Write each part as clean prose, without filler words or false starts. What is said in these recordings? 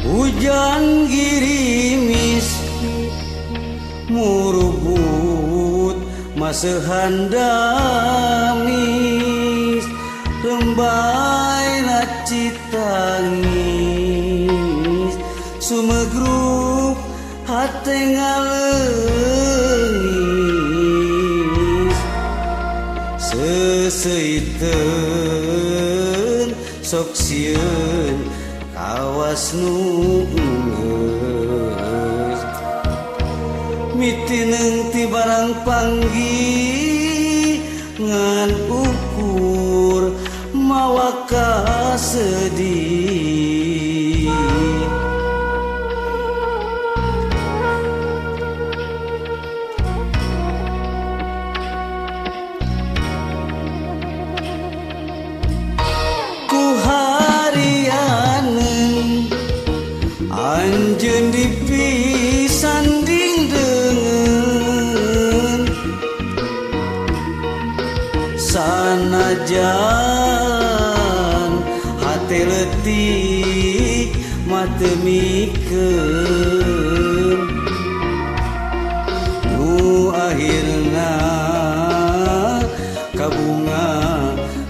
Hujan girimis murubut masehan damis rembai na citangis sumegruk hate ngaleungis seseiteun sok sieun kawas nu geus mitineung ti barang panggi ngan ukur mawa kasedih. Anjeun dipisanding deungeun sanajan hate leutik mah teu mikeun nu akhirna kabunga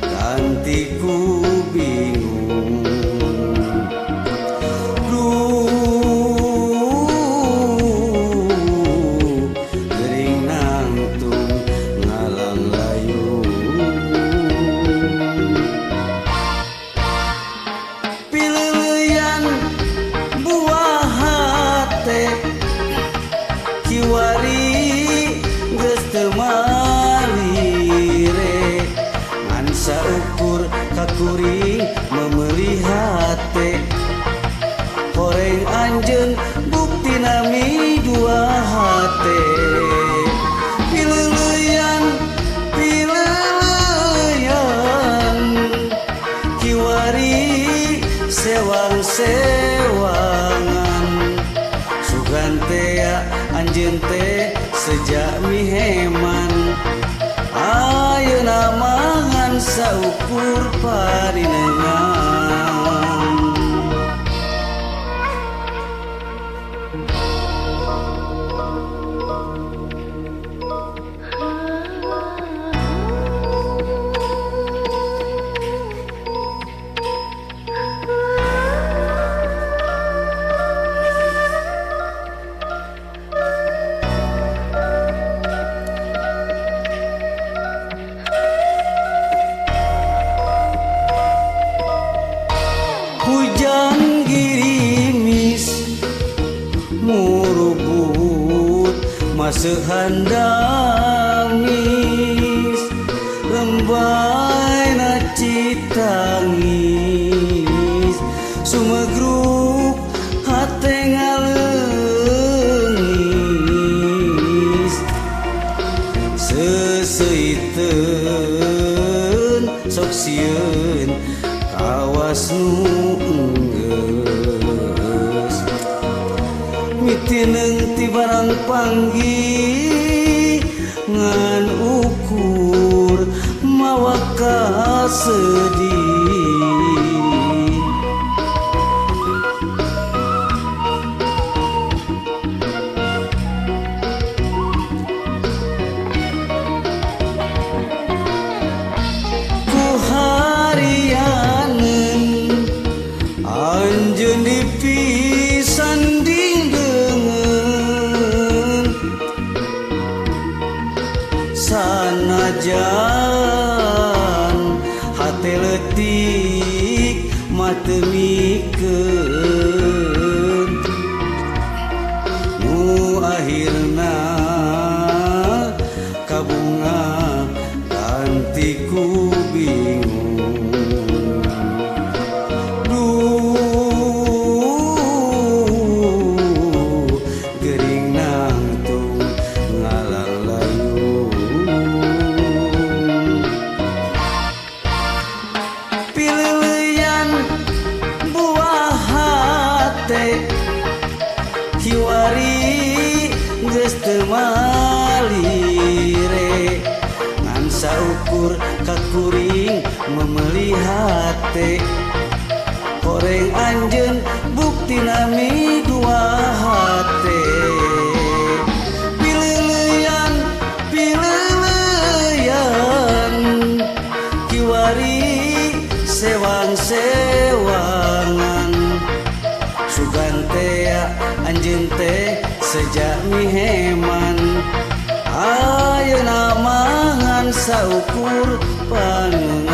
ganti ku bingung. Kiwari geus teu malire ngan saukur kakuring memeuli hate horeng anjeun buktina mi dua hate pileuleyan pileuleyan kiwari sewang-sewangan sugan tea anjeun teh sejak miheman ayeuna mangan saukur parinengan. Hujan girimis murubut masehan damis rembai na citangis sumegruk hate ngaleungis seseiteun sok sieun kawas nu geus mitineung ti barang panggi ngan ukur mawa kasedih. Anjeun dipisanding deungeun sanajan hate leutik mah teu mikeun nu akhirna kabunga ganti ku bingung. Gering nangtung ngalang layu. Syukur ka kuring memeli hate Koreng anjeun bukti nami dua hate. Pileuleyan pileuleyan kiwari sewang-sewangan sugan tea anjeun teh sejak miheman ayeuna mangan saukur pangeungan.